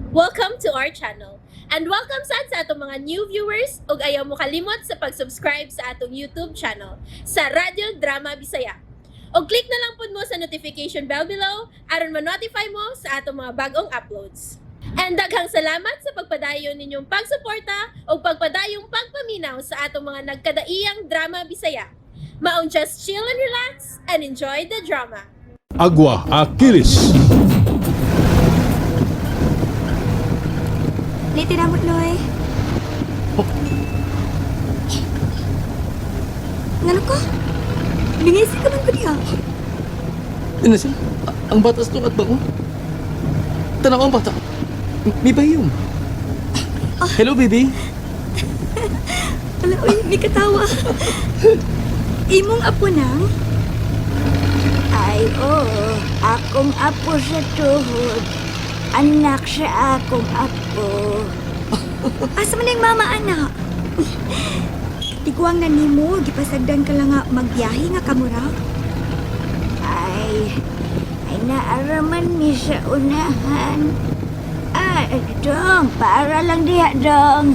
Welcome to our channel. And welcome sad sa atong mga new viewers ug ayaw mo kalimot sa pag-subscribe sa atong YouTube channel sa Radyo Drama Bisaya. Og click na lang pud mo sa notification bell below aron ma-notify mo sa atong mga bagong uploads. And daghang salamat sa pagpadayon ninyong pagsuporta ug pagpadayong pagpaminaw sa atong mga nagkadaiyang drama Bisaya. Maong just chill and relax and enjoy the drama. Agua Aquiles. Late na mo, Loy. Ngano ko? Bingisi ka man ko diha. Ano sila? Ang bata sa tungat bango. Tanaw ang bata. May bayong. Hello, baby. Ala, uy, may katawa. Imong apo nang? Ay, oo. Akong apo sa tuhod. Anak sa akong apo. Asa man ang mama, anak? Tiguang na nimo, gipasagdan ka lang nga magbiyahe nga kamura. Ay, ay naaraman mi sa unahan. Ah, dong, para lang diha, dong.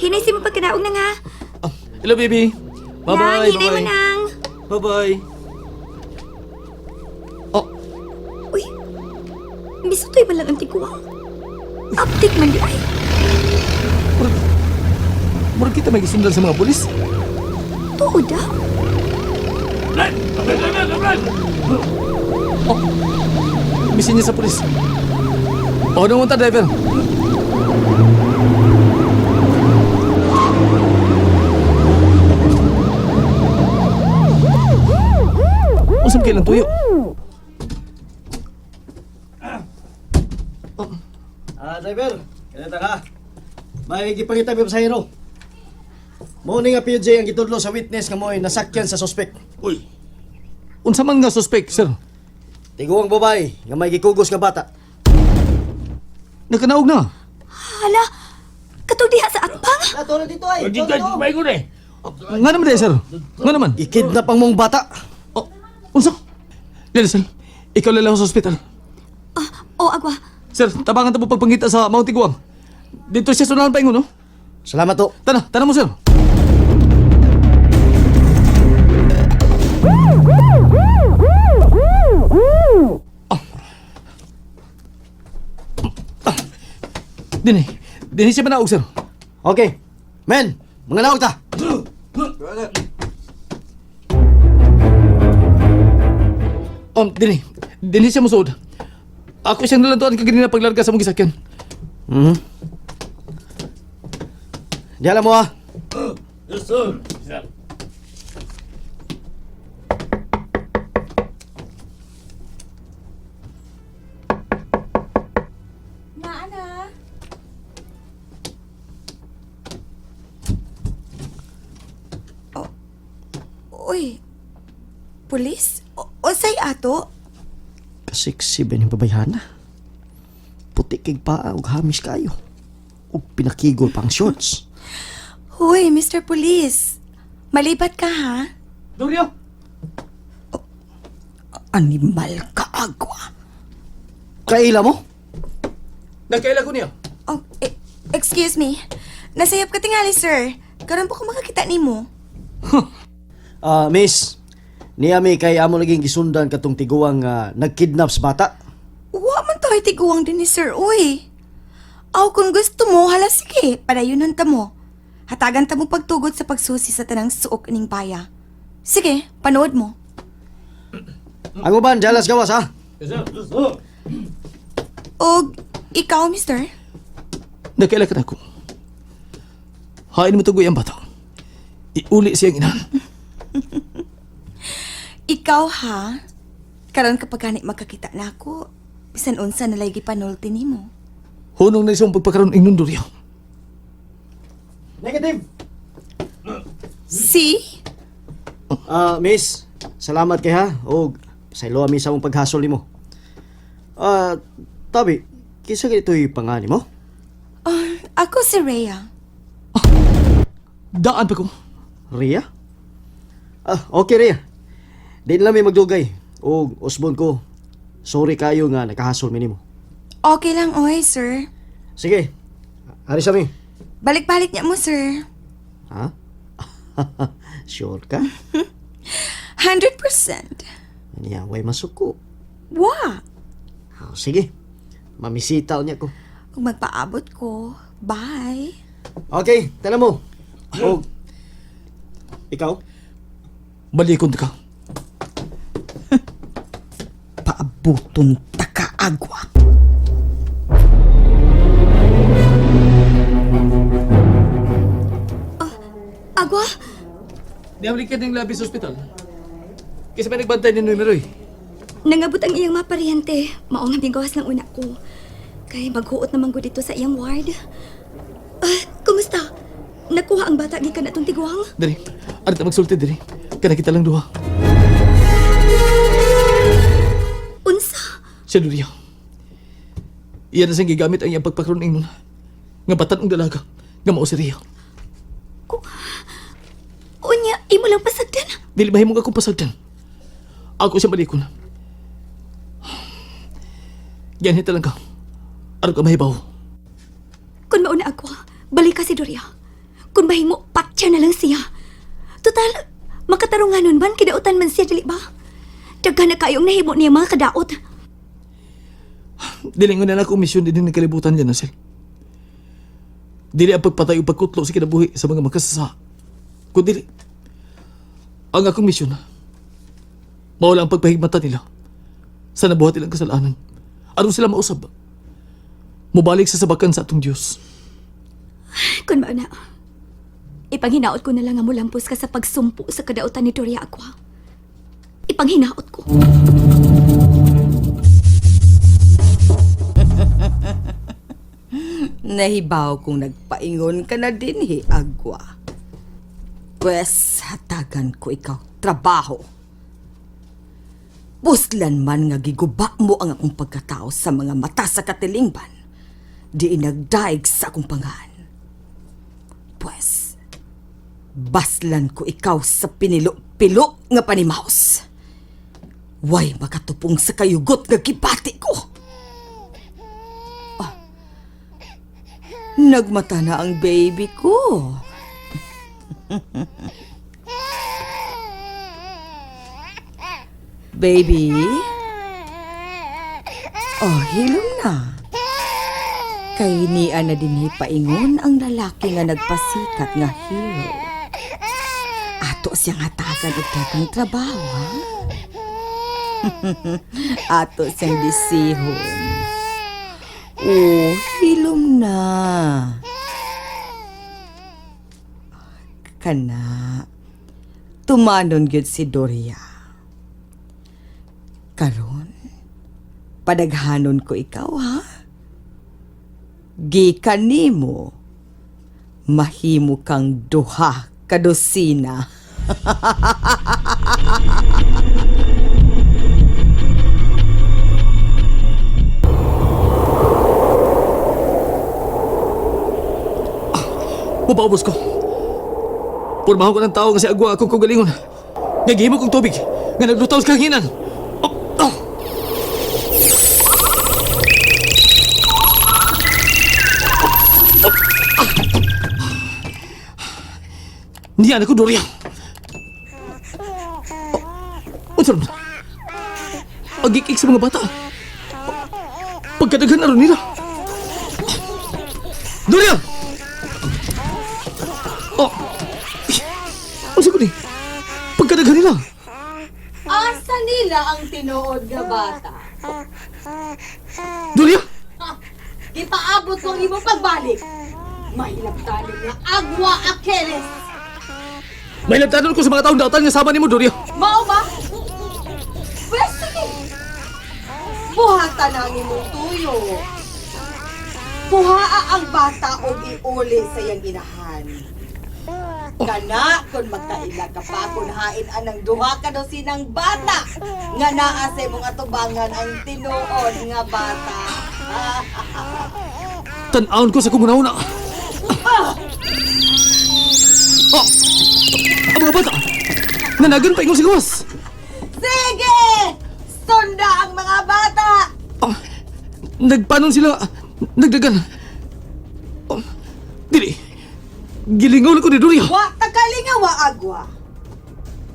Hinay si mo pagkanaog na nga. Ah, hello, baby. Nang, Bye-bye. hinay mo Bye-bye. nang. Bye-bye. Oh, Uy, bisutoy man lang ang tiguang. Uptik man di ay. murag, murag kita may gisundan sa mga pulis. Tuod ah. Oh, misin niya sa pulis. Oh, nung unta, driver. Usap kailang tuyo. Ah, driver, kanita ka. May gipangita mi pasahero. Mo ni nga PJ ang gitudlo sa witness nga mo'y nasakyan sa suspect. Uy, Unsa man nga suspect, sir? Tiguang babae nga may gikugos nga bata. Nakanaog na. Hala, katong diha sa atbang. Ato na dito ay. dito may ko eh. Nga naman di, sir. Nga naman. Gikidnap ang mong bata. Oh, unsa? Lelsel, ikaw lalaho sa ospital. Ah, oh, agwa. Sir, tabangan ta mo pagpangita sa Mount Iguang. Dito siya sunahan pa ingon, no? Salamat to. Tana, tana mo, sir. Ah. Ah. Dini, dini siya manaog, sir. Okay. Men, mga naog ta. Dini, dini siya musuod. Ako siyang nalantuan kaganina paglarga sa mong gisakyan. Di alam mo ah. Naana. Oh, uy. Pulis? O, osay ato? Kasiksi ba yung babayhana? Puti kay paa ug hamis kayo. Ug pinakigol pang shorts. Uy, Mr. Police. Malibat ka, ha? Dorio! Animal ka, agwa. Kaila mo? Nagkaila ko niya. Oh, excuse me. Nasayap ka tingali, sir. Karon po ko makakita nimo. Ah, miss. Niya mi kay amo laging gisundan katong tiguang nagkidnap sa bata. Wa man tayo tiguang din ni sir, uy. Aw, kung gusto mo, hala sige, padayunon ta mo. Hatagan ta mo pagtugot sa pagsusi sa tanang suok ining paya. Sige, panood mo. Ang uban, jalas gawas ha. Og ikaw, mister? Nagkaila ka na ako. Hain mo tugoy ang bata. Iuli siyang inahan. Ikaw ha? Karon kapag gani magkakita na ako, bisan unsa na lay gipanulti nimo. Hunong na isang pagpakaroon ingnon, Dorio. Negative. See? Ah, miss, salamat kay ha. Og pasaylo mi sa among paghasol nimo. Ah, tabi, kinsa ito'y pangani mo? Ah, ako si Rhea. Daan pa ko. Ria? Ah, okay Ria. Di na lang may magdugay. O usbon ko. Sorry kayo nga nakahasol mi nimo. Okay lang, oy, sir. Sige. Ari sa mi. Balik-balik niya mo, sir. Ha? Sure ka? 100%. Niya, way masuko. Wa! Ah, sige. Mamisita unya ko. Kung magpaabot ko, bye. Okay, tanan mo. O, ikaw? Balikon ka. Paabuton taka agwa. Agwa? Niamlik ka ng labi sa ospital. Kasi may nagbantay ni numero eh. Nangabot ang iyang mga paryente. Mao nga bigawas lang una ko. Kay maghuot naman ko dito sa iyang ward. Ah, kumusta? Nakuha ang bata gikan atong tiguang? Diri, ari ta magsulti diri. Kana kita lang duha. Unsa? Siya Doria. Iya na siyang gigamit ang iyang pagpakaroon ingon. Nga batan ang dalaga. Nga mao si Ria. Unya, imo lang pasagdan. Dili mahimong akong pasagdan. Ako siya malikon. Ganhita lang ka. Aron ka mahibaw. Kung mauna ako, balik ka si Doria. Kung mahimo, patya na lang siya. Total, makatarunganon man, kidautan man siya, dili ba? Daghan na kayong nahimo niya mga kadaot. Dili nga na akong misyon din ng kalibutan niya, Nasel. Dili ang pagpatay o pagkutlo sa kinabuhi sa mga makasasa. Kundi ang akong misyon, mawala ang pagpahigmata nila sa nabuhat nilang kasalanan. Aron sila mausab. Mubalik sa sabakan sa atong Diyos. Kung mauna, ipanghinaot ko na lang nga mulampos ka sa pagsumpo sa kadautan ni Doria Aqua. Ipanghinaot ko. Nahibaw kung nagpaingon ka na din, hi agwa. Pwes, hatagan ko ikaw trabaho. Buslan man nga giguba mo ang akong pagkatao sa mga mata sa katilingban, di nagdaig sa akong pangahan. Pwes, baslan ko ikaw sa pinilo-pilo nga panimaos. Way makatupong sa kayugot nga gibati ko. Nagmata na ang baby ko. Baby? Oh, hilom na. Kay niya na din hipaingon ang lalaki nga nagpasikat nga hero. Ato siyang hatagan og daghang trabaho, ha? Ato siyang disihon. Oh, hilom na. Kana, tumanon gyud si Doria. Karon, padaghanon ko ikaw, ha? Gikan nimo, mahimo kang duha kadosina. Mapaubos ko. Pormahan ko ng tao nga si Agwa akong kagalingon. Nga gihimo kong tubig. Nga naglutaw sa kahanginan. Oh, oh. Niya na ko, Doria. Oh, oh, Agikik sa mga bata. Pagkadaghan aron nila. Doria! Oh! Ang sagot eh. Pagkadaghan nila. Asa nila ang tinuod nga bata? Doria! Gipaabot ko ang imong pagbalik. Mahilabtanin nga agwa Achilles. May labtanon ko sa mga taong dautan nga sama nimo, Doria. Mao ba? Pwes sige. Buhatan ang imong tuyo. Buhaa ang bata og iuli sa iyang inahan. Kana kung magkaila ka pa kung hain anang duha ka daw sinang bata nga naa sa imong atubangan ang tinuod nga bata. Tan-awon ko sa kung una. Oh! Ang mga bata! Nanagan pa ingon sa gawas! Sige! Sunda ang mga bata! Oh, nagpanon sila, nagdagan. Oh, dili. Gilingaw na ko ni Doria. Wa ta kalingawa agwa.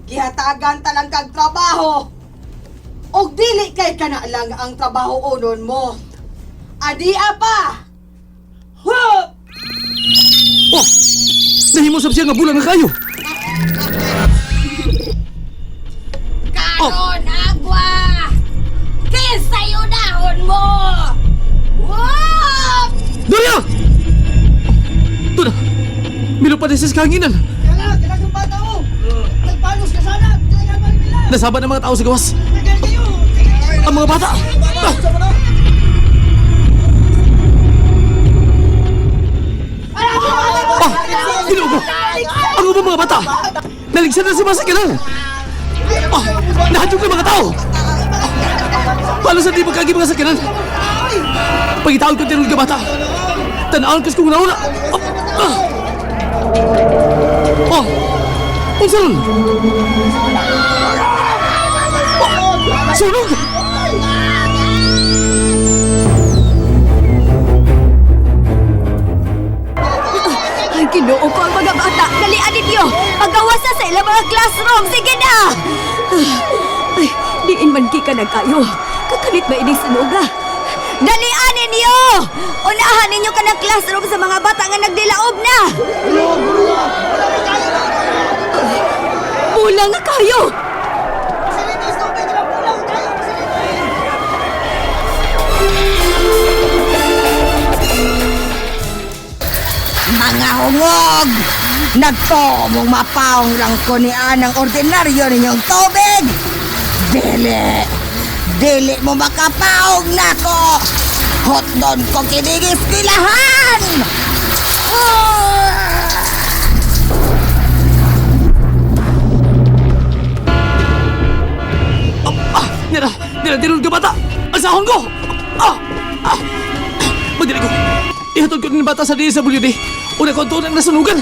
Gihatagan ta lang kag trabaho. Og dili kay kana lang ang trabaho unon mo. Adia pa. Hup! Oh! Nahimo sab siya nga bulang nga kayo. Karon, agwa! Kinsa yunahon mo! Whoop! Doria! Ito na. Milupad na siya sa kahanginan. Kaya kailangan bata oh! Nagpanos ka sana! Kailangan pa nila! Nasaba ng mga tao sa gawas. Tagal kayo! Ang mga bata! Ah! Ah! Ginoo ko! Ang ubang mga bata! Naligsan na si Masa Kanal! Ah! Nahadlok ng mga tao! Ah! Paano sa di magkagi mga sakyanan? Pagitaon ko tinulog ka bata! Tanaan ko sa kung nauna! Ah! Ah! Oh! Unsa nun? Oh! Sunog! Ay, ginoo ko ang mga bata. Dalian ninyo. Pagawasa sa ilang mga classroom. Sige na! Ay, diin man ki ka nagkayo. Kakalit ba ining sunuga? Dalian ninyo! Unahan ninyo ka ng classroom sa mga bata nga nagdilaob na! Bulang na kayo! Mga hungog! Nagto mong mapaong lang ko ni anang ordinaryo ninyong tubig! Dili! Dili mo makapaong nako! Hotdon ko kinigis kilahan! Ah! Ah! Nira! Nira! Tinulog ka bata! Ang sahon ko! Ah! Ah! Madali ko! Ihatod ko ng bata sa DSWD. Una ko ang tuon ang nasunugan!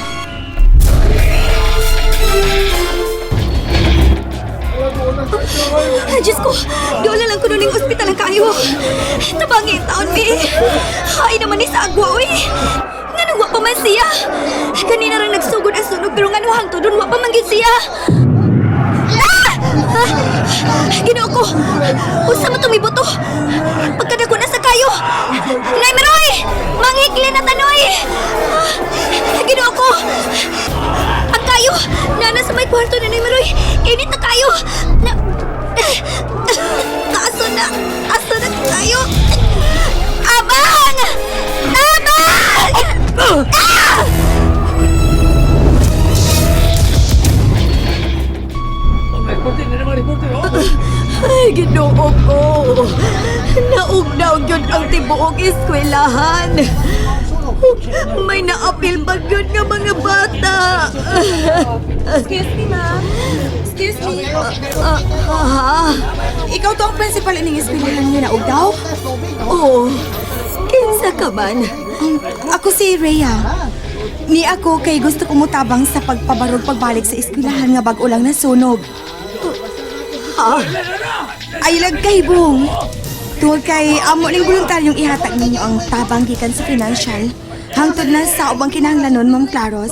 Ay, Diyos ko, doon lang ko ning ospital ang kayo. Tabangi taon mi. Hay naman ni sa agwa, uy. Nga wa pa man siya. Kanina rang nagsugod ang sunog pero nga hangtod doon wa pa man gyud siya. Ah! Ah! Ginoo ko. Unsa man tong mibuto? Pagkadako na sa kayo. Nay Meroy! Manghikli na tanoy! Ah! Ginoo ko. Ang kayo! Nana sa may kwarto na Nay Meroy. Init na kayo! Na... Aso na! Aso na kayo! Abang! Tabang! Ah! Reporter na naman, reporter! Oh! Ay, ginoo ko! Naugnaw yun ang tibuok eskwelahan! May naapil ba yun nga mga bata? Excuse me, ma'am. Excuse me. Ha? Ikaw to ang principal ining eskwelahan nga naog daw? Oo. Kinsa ka man? Ako si Rhea. Ni ako kay gusto ko mutabang sa pagpabarog pagbalik sa eskwelahan nga bag-o lang nasunog. Ha? Ay lagkahibong. Tungod kay amo ning voluntaryong ihatag ninyo ang tabang gikan sa financial. Hangtod na sa ubang kinahanglanon, Ma'am Claros.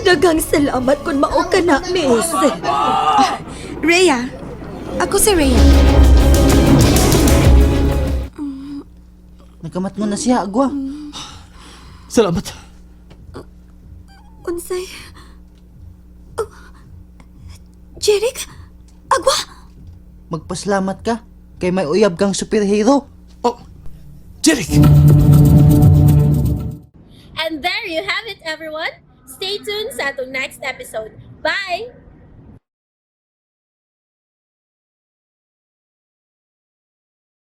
Daghang salamat kung mao ka na, miss. Rhea. Ako si Rhea. Nagkamat mo na siya, agwa. Salamat! Unsay? Oh. Jeric? Agwa? Magpasalamat ka kay may uyab kang superhero. Oh! Jeric! And there you have it, everyone. Stay tuned sa atong next episode. Bye!